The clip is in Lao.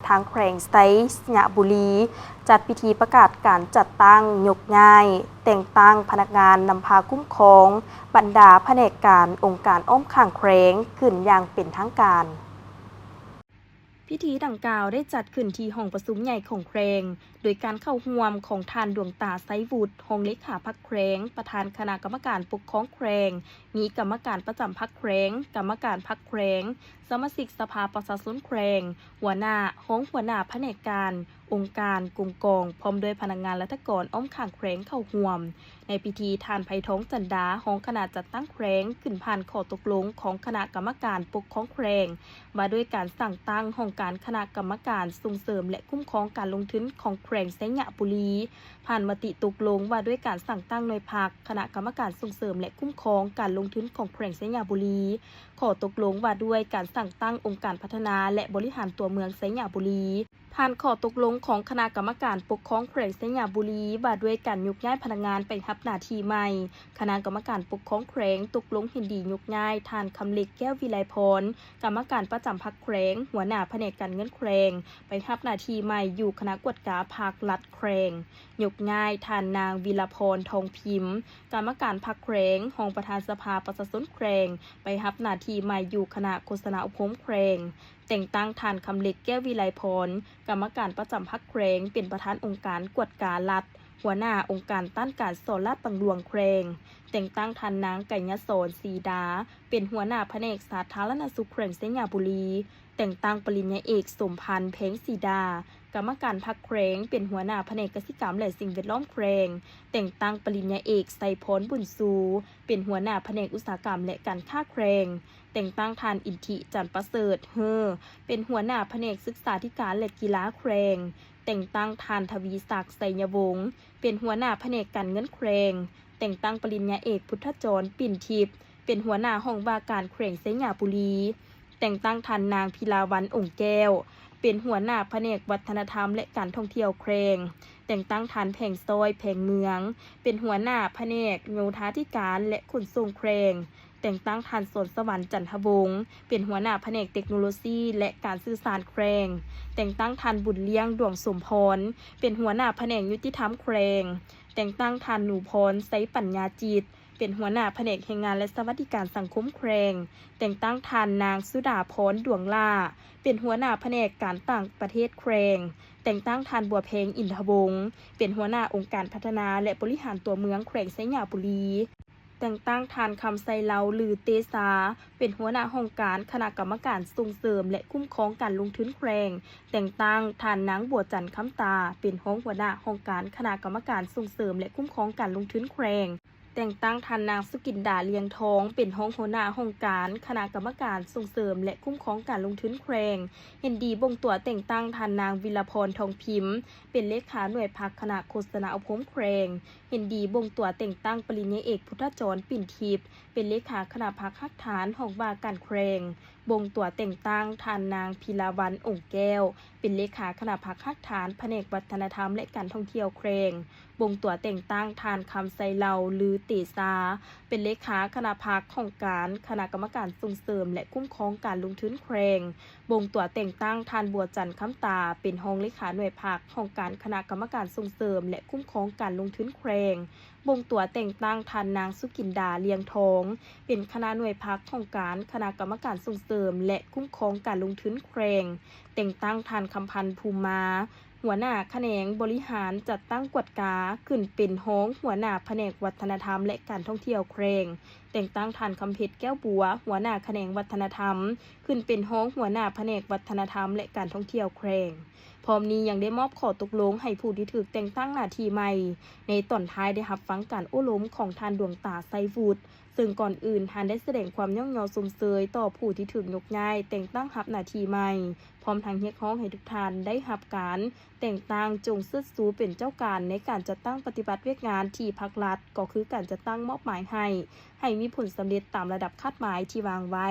ທາງແຂວງໄຊຍະບູລີ ຈັດພິທີປະກາດການຈັດຕັ້ງ, ຍົກຍ້າຍ, ແຕ່ງຕັ້ງພະນັກງານນຳພາຄຸ້ມຄອງບັນດາພະແນກການອົງການອ້ອມຂ້າງແຂວງຂຶ້ນຢ່າງເປັນທາງການ. ພິທີດັ່ງກ່າວໄດ້ຈັດຂຶ້ນທີ່ຫ້ອງປະຊຸມໃຫຍ່ຂອງແຂວງ ໂດຍການເຂົ້າຮ່ວມຂອງທ່ານ ດວງຕາ ໄຊວຸດ ຮອງເລຂາພັກແຂວງ, ປະທານຄະນະກຳມະການປົກຄອງແຂວງ, ມີກຳມະການປະຈຳພັກແຂວງ, ກຳມະການພັກແຂວງ, ສະມາຊິກສະພາປະຊາຊົນແຂວງ, ຫົວໜ້າ, ຮອງຫົວໜ້າພະແນກການ, ອົງການ, ກົມກອງ ພ້ອມດ້ວຍພະນັກງານລັດຖະກອນອ້ອມຂ້າງແຂວງເຂົ້າຮ່ວມ. ໃນພິທີ, ທ່ານ ໄພທອງ ຈັນດາ ຮອງຄະນະຈັດຕັ້ງແຂວງ ຂຶ້ນຜ່ານຂໍ້ຕົກລົງຂອງຄະນະກຳມະການປົກຄອງແຂວງ ວ່າດ້ວຍການສ້າງຕັ້ງຫ້ອງການຄະນະກຳມະການສົ່ງເສີມ ແລະ ຄຸ້ມຄອງການລົງທຶນຂອງແຂວງໄຊຍະບູລີ, ຜ່ານມະຕິຕົກລົງວ່າດ້ວຍການສ້າງຕັ້ງໜ່ວຍພັກຄະນະກຳມະການສົ່ງເສີມ ແລະ ຄຸ້ມຄອງການລົງທຶນຂອງແຂວງໄຊຍະບູລີ, ຂໍ້ຕົກລົງວ່າດ້ວຍການສ້າງຕັ້ງອົງການພັດທະນາ ແລະ ບໍລິຫານຕົວເມືອງໄຊຍະບູລີ, ຜ່ານຂໍ້ຕົກລົງຂອງຄະນະກຳມະການປົກຄອງແຂວງໄຊຍະບູລີ ວ່າດ້ວຍການຍົກຍ້າຍພະນັກງານໄປຮັບໜ້າທີ່ໃໝ່. ຄະນະກຳມະການປົກຄອງແຂວງຕົກລົງເຫັນດີຍົກຍ້າຍທ່ານ ຄຳເລັກ ແກ້ວວິໄລພອນ ກຳມະການປະຈຳພັກແຂວງ, ຫົວໜ້າພະແນກການເງິນແຂວງ ໄປຮັບໜ້າທີ່ໃໝ່ຢູ່ຄະນະກວດກາພັກລັດແຂວງ. ຍົກຍ້າຍທ່ານນາງ ວິລະພອນ ທອງພິມ ກຳມະການພັກແຂວງ, ຮອງປະທານສະພາປະຊາຊົນແຂວງ ໄປຮັບໜ້າທີ່ໃໝ່ຢູ່ຄະນະໂຄສະນາອົບຮົມແຂວງ. ແຕ່ງຕັ້ງທ່ານ ຄຳເລັກ ແກ້ວວິໄລພອນ ກຳມະການປະຈຳພັກແຂວງ ເປັນປະທານອົງການກວດກາລັດ, ຫົວໜ້າອົງການຕ້ານການສໍ້ລາດບັງຫຼວງແຂວງ. ແຕ່ງຕັ້ງທ່ານນາງ ໄກຍະສອນ ສີດາ ເປັນຫົວໜ້າພະແນກສາທາລະນະສຸກແຂວງໄຊຍະບູລີ. ແຕ່ງຕັ້ງປະລິນຍາເອກ ສົມພັນ ແພງສີດາ ກຳມະການພັກແຂວງ ເປັນຫົວໜ້າພະແນກກະສິກຳ ແລະ ສິ່ງແວດລ້ອມແຂວງ. ແຕ່ງຕັ້ງປະລິນຍາເອກ ໄຊພອນ ບຸນຊູ ເປັນຫົວໜ້າພະແນກອຸດສາຫະກຳ ແລະ ການຄ້າແຂວງ. ແຕ່ງຕັ້ງທ່ານ ອິນທິ ຈັນປະເສີດ ເຮີ ເປັນຫົວໜ້າພະແນກສຶກສາທິການ ແລະ ກິລາແຂວງ. ແຕ່ງຕັ້ງທ່ານ ທະວີສັກ ໄຊຍະວົງ ເປັນຫົວໜ້າພະແນກການເງິນແຂວງ. ແຕ່ງຕັ້ງປະລິນຍາເອກ ພຸດທະຈອນ ປິ່ນທິບ ເປັນຫົວໜ້າຫ້ອງວ່າການແຂວງໄຊຍະບູລີ. ແຕ່ງຕັ້ງທ່ານນາງ ພິລາວັນ ອົງແກ້ວ ເປັນຫົວໜ້າພະແນກວັດທະນະທຳ ແລະ ການທ່ອງທ່ຽວແຂວງ. ແຕ່ງຕັ້ງທ່ານ ແພງຊ້ອຍ ແພງເມືອງ ເປັນຫົວໜ້າພະແນກໂຍທາທິການ ແລະ ຂົນສົ່ງແຂວງ. ແຕ່ງຕັ້ງທ່ານ ສອນສະຫວັນ ຈັນທະວົງ ເປັນຫົວໜ້າພະແນກເຕັກໂນໂລຊີ ແລະ ການສື່ສານແຂວງ. ແຕ່ງຕັ້ງທ່ານ ບຸນລ້ຽງ ດວງສົມພອນ ເປັນຫົວໜ້າພະແນກຍຸຕິທຳແຂວງ. ແຕ່ງຕັ້ງທ່ານ ໜູພອນ ໄຊປັນຍາຈິດ ເປັນຫົວໜ້າພະແນກແຮງງານ ແລະ ສະຫວັດດີການສັງຄົມແຂວງ. ແຕ່ງຕັ້ງທ່ານນາງ ສຸດາພອນ ດວງຫຼ້າ ເປັນຫົວໜ້າພະແນກການຕ່າງປະເທດແຂວງ. ແຕ່ງຕັ້ງທ່ານ ບົວແພງ ອິນທະວົງ ເປັນຫົວໜ້າອົງການພັດທະນາ ແລະ ບໍລິຫານຕົວເມືອງແຂວງໄຊຍະບູລີ. ແຕ່ງຕັ້ງທ່ານ ຄຳໄຊເລົາ ຫຼື ເຕຊາ ເປັນຫົວໜ້າຫ້ອງການຄະນະກຳມະການສົ່ງເສີມ ແລະ ຄຸ້ມຄອງການລົງທຶນແຂວງ. ແຕ່ງຕັ້ງທ່ານນາງ ບົວຈັນ ຄຳຕາ ເປັນຮອງຫົວໜ້າຫ້ອງການຄະນະກຳມະການສົ່ງເສີມ ແລະ ຄຸ້ມຄອງການລົງທຶນແຂວງ. ແຕ່ງຕັ້ງທ່ານນາງ ສຸກິນດາ ລຽງທອງ ເປັນຮອງຫົວໜ້າຫ້ອງການຄະນະກຳມະການສົ່ງເສີມ ແລະ ຄຸ້ມຄອງການລົງທຶນແຂວງ. ເຫັນດີບົ່ງຕົວແຕ່ງຕັ້ງທ່ານນາງ ວິລະພອນ ທອງພິມ ເປັນເລຂາໜ່ວຍພັກຄະນະໂຄສະນາອົບຮົມແຂວງ. ເຫັນດີບົ່ງຕົວແຕ່ງຕັ້ງປະລິນຍາເອກ ພຸດທະຈອນ ປິ່ນທິບ ເປັນເລຂາຄະນະພັກຮາກຖານຫ້ອງວ່າການແຂວງ. ບົ່ງຕົວແຕ່ງຕັ້ງທ່ານນາງ ພິລາວັນ ອົງແກ້ວ ເປັນເລຂາຄະນະພັກຮາກຖານພະແນກວັດທະນະທຳ ແລະ ການທ່ອງທ່ຽວແຂວງ. ບົ່ງຕົວແຕ່ງຕັ້ງທ່ານ ຄຳໄຊເລົາ ຫຼື ເຕຊາ ເປັນເລຂາຄະນະພັກຫ້ອງການຄະນະກຳມະການສົ່ງເສີມ ແລະ ຄຸ້ມຄອງການລົງທຶນແຂວງ. ບົ່ງຕົວແຕ່ງຕັ້ງທ່ານ ບົວຈັນ ຄຳຕາ ເປັນຮອງເລຂາໜ່ວຍພັກຫ້ອງການຄະນະກຳມະການສົ່ງເສີມ ແລະ ຄຸ້ມຄອງການລົງທຶນແຂວງ. ບົ່ງຕົວແຕ່ງຕັ້ງທ່ານນາງ ສຸກິນດາ ລຽງທອງ ເປັນຄະນະໜ່ວຍພັກຫ້ອງການຄະນະກຳມະການສົ່ງເສີມ ແລະ ຄຸ້ມຄອງການລົງທຶນແຂວງ. ແຕ່ງຕັ້ງທ່ານ ຄຳພັນ ພູມມາ ຫົວໜ້າຂະແໜງບໍລິຫານຈັດຕັ້ງກວດກາ ຂຶ້ນເປັນຮອງຫົວໜ້າພະແນກວັດທະນະທຳ ແລະ ການທ່ອງທ່ຽວແຂວງ. ແຕ່ງຕັ້ງທ່ານ ຄຳເພັດ ແກ້ວບົວ ຫົວໜ້າຂະແໜງວັດທະນະທຳ ຂຶ້ນເປັນຮອງຫົວໜ້າພະແນກວັດທະນະທຳ ແລະ ການທ່ອງທ່ຽວແຂວງ. ພ້ອມນີ້ຍັງໄດ້ມອບຂໍ້ຕົກລົງໃຫ້ຜູ້ທີ່ຖືກແຕ່ງຕັ້ງໜ້າທີ່ໃໝ່. ໃນຕອນທ້າຍໄດ້ຮັບຟັງການໂອ້ລົມຂອງທ່ານ ດວງຕາ ໄຊວຸດ ເຊິ່ງກ່ອນອື່ນທ່ານໄດ້ສະແດງຄວາມຍ້ອງຍໍຊົມເຊີຍຕໍ່ຜູ້ທີ່ຖືກຍົກຍ້າຍແຕ່ງຕັ້ງຮັບໜ້າທີ່ໃໝ່, ພ້ອມທັງຮຽກຮ້ອງໃຫ້ທຸກທ່ານໄດ້ຮັບການແຕ່ງຕັ້ງຈົ່ງເຊີດຊູເປັນເຈົ້າການໃນການຈັດຕັ້ງປະຕິບັດວຽກງານທີ່ພັກລັດ ກໍຄືການຈັດຕັ້ງມອບໝາຍໃຫ້, ໃຫ້ມີຜົນສຳເລັດຕາມລະດັບຄາດໝາຍທີ່ວາງໄວ້.